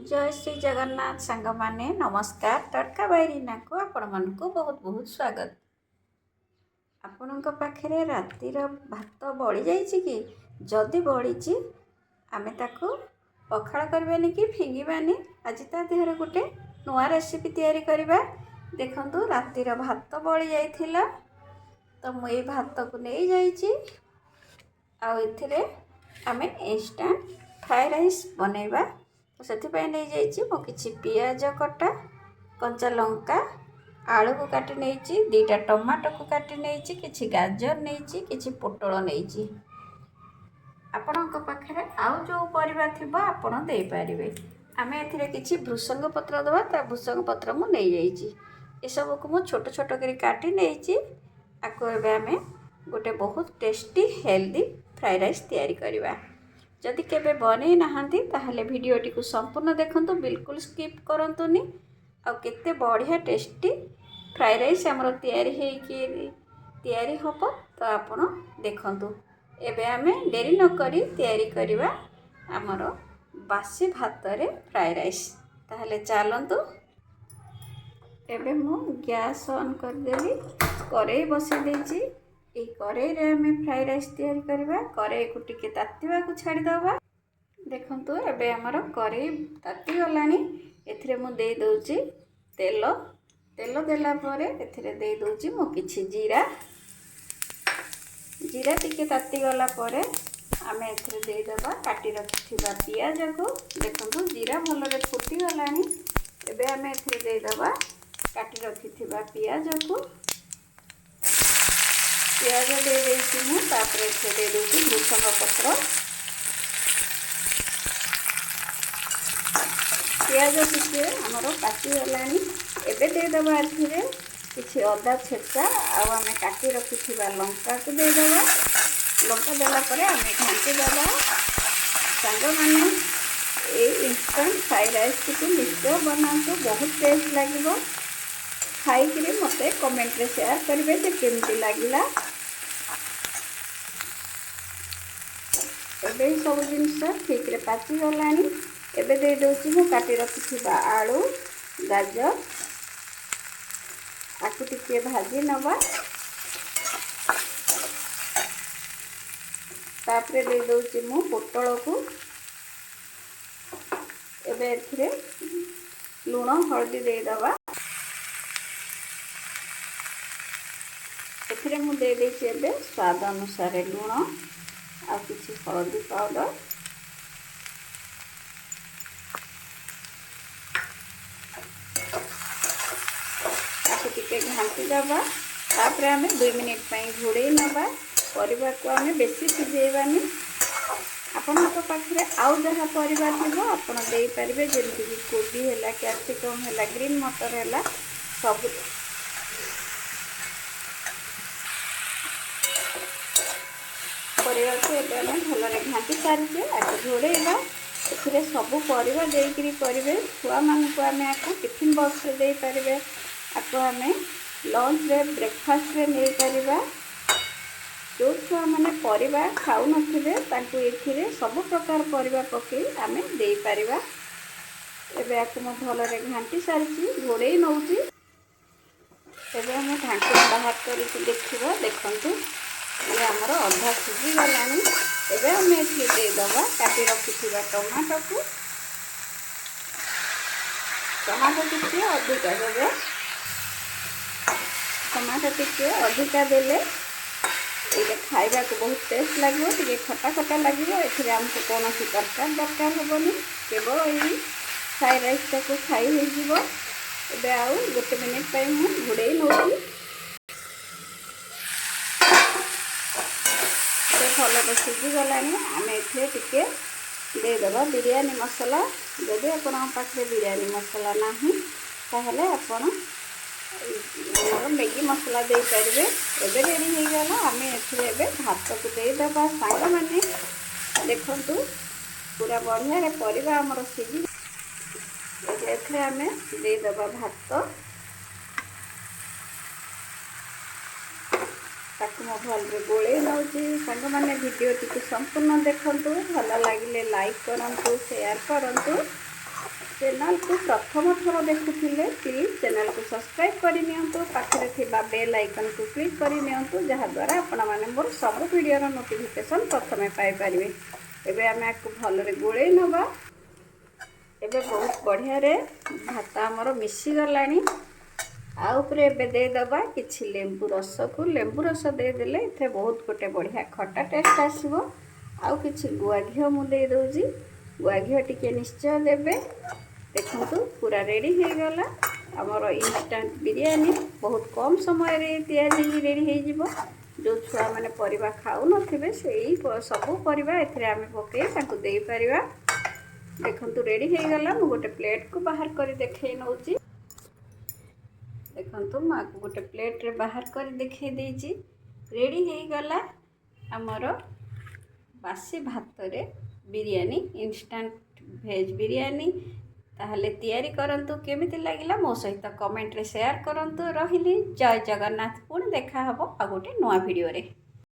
ଜୟ ଶ୍ରୀ ଜଗନ୍ନାଥ ସାଙ୍ଗମାନେ, ନମସ୍କାର। ତଡ଼କା ବାଇ ରୀନାକୁ ଆପଣମାନଙ୍କୁ ବହୁତ ବହୁତ ସ୍ୱାଗତ। ଆପଣଙ୍କ ପାଖରେ ରାତିର ଭାତ ବଳିଯାଇଛି କି? ଯଦି ବଳିଛି, ଆମେ ତାକୁ ପଖାଳ କରିବାନି କି ଫିଙ୍ଗିବାନି। ଆଜି ତା ଦେହରେ ଗୋଟେ ନୂଆ ରେସିପି ତିଆରି କରିବା। ଦେଖନ୍ତୁ, ରାତିର ଭାତ ବଳି ଯାଇଥିଲା ତ ମୁଁ ଏଇ ଭାତକୁ ନେଇଯାଇଛି ଆଉ ଏଥିରେ ଆମେ ଇନଷ୍ଟାଣ୍ଟ ଫ୍ରାଏ ରାଇସ୍ ବନେଇବା। ତ ସେଥିପାଇଁ ନେଇଯାଇଛି ମୁଁ କିଛି ପିଆଜ କଟା, କଞ୍ଚା ଲଙ୍କା, ଆଳୁକୁ କାଟି ନେଇଛି, 2ଟା ଟମାଟୋକୁ କାଟି ନେଇଛି, କିଛି ଗାଜର ନେଇଛି, କିଛି ପୋଟଳ ନେଇଛି। ଆପଣଙ୍କ ପାଖରେ ଆଉ ଯେଉଁ ପରିବା ଥିବ, ଆପଣ ଦେଇପାରିବେ। ଆମେ ଏଥିରେ କିଛି ଭୃସଙ୍ଗ ପତ୍ର ଦେବା, ତା ଭୃସଙ୍ଗ ପତ୍ର ମୁଁ ନେଇଯାଇଛି। ଏସବୁକୁ ମୁଁ ଛୋଟ ଛୋଟ କରି କାଟି ନେଇଛି। ଆକୁ ଏବେ ଆମେ ଗୋଟେ ବହୁତ ଟେଷ୍ଟି, ହେଲ୍ଦି ଫ୍ରାଏ ରାଇସ୍ ତିଆରି କରିବା। ଯଦି କେବେ ବନେଇ ନାହାନ୍ତି, ତାହେଲେ ଭିଡ଼ିଓଟିକୁ ସମ୍ପୂର୍ଣ୍ଣ ଦେଖନ୍ତୁ, ବିଲକୁଲ ସ୍କିପ୍ କରନ୍ତୁନି। ଆଉ କେତେ ବଢ଼ିଆ ଟେଷ୍ଟି ଫ୍ରାଏ ରାଇସ୍ ଆମର ତିଆରି ହେବ, ତ ଆପଣ ଦେଖନ୍ତୁ। ଏବେ ଆମେ ଡେରି ନକରି ତିଆରି କରିବା ଆମର ବାସି ଭାତରେ ଫ୍ରାଏ ରାଇସ୍। ତାହେଲେ ଚାଲନ୍ତୁ। ଏବେ ମୁଁ ଗ୍ୟାସ୍ ଅନ୍ କରିଦେଲି, କରେଇ ବସାଇ ଦେଇଛି। ଏଇ କରେଇରେ ଆମେ ଫ୍ରାଏ ରାଇସ୍ ତିଆରି କରିବା। କରେଇକୁ ଟିକେ ତାତିବାକୁ ଛାଡ଼ିଦେବା। ଦେଖନ୍ତୁ, ଏବେ ଆମର କରେଇ ତାତିଗଲାଣି। ଏଥିରେ ମୁଁ ଦେଇଦେଉଛି ତେଲ। ତେଲ ଦେଲା ପରେ ଏଥିରେ ଦେଇଦେଉଛି ମୁଁ କିଛି ଜିରା। ଜିରା ଟିକେ ତାତିଗଲା ପରେ ଆମେ ଏଥିରେ ଦେଇଦେବା କାଟି ରଖିଥିବା ପିଆଜକୁ। ଦେଖନ୍ତୁ, ଜିରା ଭଲରେ ଫୁଟିଗଲାଣି। ଏବେ ଆମେ ଏଥିରେ ଦେଇଦେବା କାଟି ରଖିଥିବା ପିଆଜକୁ। ପିଆଜ ଦେଇଦେଇଛି ମୁଁ। ତାପରେ ଏଥିରେ ଦେଇଦେଉଛି ଭୃସଙ୍ଗ ପତ୍ର। ପିଆଜ ଟିକେ ଆମର ପାଚିଗଲାଣି। ଏବେ ଦେଇଦେବା ଏଥିରେ କିଛି ଅଦା ଛେଚା ଆଉ ଆମେ କାଟି ରଖିଥିବା ଲଙ୍କାକୁ ଦେଇଦେବା। ଲଙ୍କା ଦେଲା ପରେ ଆମେ ଘାଣ୍ଟି ଦେବା। ସାଙ୍ଗମାନେ, ଏଇ ଇନଷ୍ଟାଣ୍ଟ ଫ୍ରାଏ ରାଇସ୍ଟିକୁ ନିଶ୍ଚୟ ବନାନ୍ତୁ, ବହୁତ ଟେଷ୍ଟ ଲାଗିବ। ଖାଇକିରି ମୋତେ କମେଣ୍ଟରେ ସେୟାର କରିବେ ଯେ କେମିତି ଲାଗିଲା। ଏବେ ସବୁ ଜିନିଷ ଠିକ୍ରେ ପାଚିଗଲାଣି। ଏବେ ଦେଇଦେଉଛି ମୁଁ କାଟି ରଖିଥିବା ଆଳୁ, ଗାଜର। ଆକୁ ଟିକେ ଭାଜି ନେବା। ତାପରେ ଦେଇଦେଉଛି ମୁଁ ପୋଟଳକୁ। ଏବେ ଏଥିରେ ଲୁଣ, ହଳଦୀ ଦେଇଦେବା। ଏଥିରେ ମୁଁ ଦେଇଦେଇଛି ଏବେ ସ୍ୱାଦ ଅନୁସାରେ ଲୁଣ ଆଉ କିଛି ହଳଦୀ ପାଉଡ଼ର। ତାକୁ ଟିକେ ଘାଣ୍ଟି ଦେବା। ତାପରେ ଆମେ 2 ମିନିଟ୍ ପାଇଁ ଘୋଡ଼େଇ ନେବା। ପରିବାକୁ ଆମେ ବେଶୀ ସିଝେଇବାନି। ଆପଣଙ୍କ ପାଖରେ ଆଉ ଯାହା ପରିବା ଥିବ, ଆପଣ ଦେଇପାରିବେ, ଯେମିତିକି କୋବି ହେଲା, କ୍ୟାପ୍ସିକମ୍ ହେଲା, ଗ୍ରୀନ୍ ମଟର ହେଲା, ସବୁ ପରିବାକୁ ଏବେ ଆମେ ଭଲରେ ଘାଣ୍ଟି ସାରିଛେ। ଆକୁ ଘୋଡ଼େଇବା। ଏଥିରେ ସବୁ ପରିବା ଦେଇକିରି କରିବେ। ଛୁଆମାନଙ୍କୁ ଆମେ ଆକୁ ଟିଫିନ୍ ବକ୍ସରେ ଦେଇପାରିବେ। ଆକୁ ଆମେ ଲଞ୍ଚରେ, ବ୍ରେକଫାଷ୍ଟରେ ନେଇପାରିବା। ଯେଉଁ ଛୁଆମାନେ ପରିବା ଖାଉନଥିବେ, ତାଙ୍କୁ ଏଥିରେ ସବୁ ପ୍ରକାର ପରିବା ପକାଇ ଆମେ ଦେଇପାରିବା। ଏବେ ଆକୁ ମୁଁ ଭଲରେ ଘାଣ୍ଟି ସାରିଛି, ଘୋଡ଼େଇ ନେଉଛି। ଏବେ ଆମେ ଢାଙ୍କୁଣୀ ବାହାର କରିକି ଦେଖିବା। ଦେଖନ୍ତୁ, ଇଏ ଆମର ଅଧା ସିଝିଗଲାଣି। ଏବେ ଆମେ ଏଥିରେ ଦେଇଦେବା କାଟି ରଖିଥିବା ଟମାଟୋକୁ। ଟମାଟୋ ଟିକେ ଅଧିକା ଦେବେ। ଟମାଟୋ ଟିକେ ଅଧିକା ଦେଲେ ଏଇଟା ଖାଇବାକୁ ବହୁତ ଟେଷ୍ଟ ଲାଗିବ, ଟିକେ ଖଟା ଖଟା ଲାଗିବ। ଏଥିରେ ଆମକୁ କୌଣସି ତରକାରୀ ଦରକାର ହେବନି, କେବଳ ଏଇ ଫ୍ରାଏ ରାଇସ୍ଟାକୁ ଖାଇ ହେଇଯିବ। ଏବେ ଆଉ ଗୋଟେ ମିନିଟ୍ ପାଇଁ ମୁଁ ଘୋଡ଼େଇ ନେଉଛି। ସେ ଭଲରେ ସିଝିଗଲାଣି। ଆମେ ଏଥିରେ ଟିକେ ଦେଇଦେବା ବିରିୟାନୀ ମସଲା। ଯଦି ଆପଣଙ୍କ ପାଖରେ ବିରିୟାନୀ ମସଲା ନାହିଁ, ତାହେଲେ ଆପଣ ଆମର ମ୍ୟାଗି ମସଲା ଦେଇପାରିବେ। ଏବେ ରେଡ଼ି ହେଇଗଲା। ଆମେ ଏଥିରେ ଏବେ ଭାତକୁ ଦେଇଦେବା। ସାଙ୍ଗମାନେ, ଦେଖନ୍ତୁ, ପୁରା ବଢ଼ିଆରେ ପରିବା ଆମର ସିଝି। ଏବେ ଏଥିରେ ଆମେ ଦେଇଦେବା ଭାତ। ତାକୁ ମୁଁ ଭଲରେ ଗୋଳେଇ ନେଉଛି। ସାଙ୍ଗମାନେ, ଭିଡ଼ିଓଟିକୁ ସମ୍ପୂର୍ଣ୍ଣ ଦେଖନ୍ତୁ। ଭଲ ଲାଗିଲେ ଲାଇକ୍ କରନ୍ତୁ, ସେୟାର କରନ୍ତୁ। ଚ୍ୟାନେଲକୁ ପ୍ରଥମ ଥର ଦେଖୁଥିଲେ ପ୍ଲିଜ୍ ଚ୍ୟାନେଲକୁ ସବସ୍କ୍ରାଇବ୍ କରିନିଅନ୍ତୁ, ପାଖରେ ଥିବା ବେଲ୍ ଆଇକନ୍କୁ କ୍ଲିକ୍ କରିନିଅନ୍ତୁ, ଯାହାଦ୍ୱାରା ଆପଣମାନେ ମୋର ସବୁ ଭିଡ଼ିଓର ନୋଟିଫିକେସନ୍ ପ୍ରଥମେ ପାଇପାରିବେ। ଏବେ ଆମେ ଆକୁ ଭଲରେ ଗୋଳେଇ ନେବା। ଏବେ ବହୁତ ବଢ଼ିଆରେ ଭାତ ଆମର ମିଶିଗଲାଣି। ଆଉ ଉପରେ ଏବେ ଦେଇଦେବା କିଛି ଲେମ୍ବୁ ରସକୁ। ଲେମ୍ବୁ ରସ ଦେଇଦେଲେ ଏଥିରେ ବହୁତ ଗୋଟେ ବଢ଼ିଆ ଖଟା ଟେଷ୍ଟ ଆସିବ। ଆଉ କିଛି ଗୁଆ ଘିଅ ମୁଁ ଦେଇଦେଉଛି। ଗୁଆ ଘିଅ ଟିକେ ନିଶ୍ଚୟ ଦେବେ। ଦେଖନ୍ତୁ, ପୁରା ରେଡ଼ି ହେଇଗଲା ଆମର ଇନଷ୍ଟାଣ୍ଟ ବିରିୟାନୀ। ବହୁତ କମ୍ ସମୟରେ ତିଆରି ହେଇକି ରେଡ଼ି ହେଇଯିବ। ଯେଉଁ ଛୁଆମାନେ ପରିବା ଖାଉନଥିବେ, ସେଇ ସବୁ ପରିବା ଏଥିରେ ଆମେ ପକାଇ ତାଙ୍କୁ ଦେଇପାରିବା। ଦେଖନ୍ତୁ, ରେଡ଼ି ହେଇଗଲା। ମୁଁ ଗୋଟେ ପ୍ଲେଟ୍କୁ ବାହାର କରି ଦେଖେଇ ନେଉଛି। ଦେଖନ୍ତୁ, ମୁଁ ଆକୁ ଗୋଟେ ପ୍ଲେଟ୍ରେ ବାହାର କରି ଦେଖେଇ ଦେଇଛି। ରେଡ଼ି ହେଇଗଲା ଆମର ବାସି ଭାତରେ ବିରିୟାନୀ, ଇନଷ୍ଟାଣ୍ଟ ଭେଜ୍ ବିରିୟାନୀ। ତାହେଲେ ତିଆରି କରନ୍ତୁ। କେମିତି ଲାଗିଲା ମୋ ସହିତ କମେଣ୍ଟରେ ସେୟାର କରନ୍ତୁ। ରହିଲି, ଜୟ ଜଗନ୍ନାଥ। ପୁଣି ଦେଖା ହେବ ଆଉ ଗୋଟେ ନୂଆ ଭିଡ଼ିଓରେ।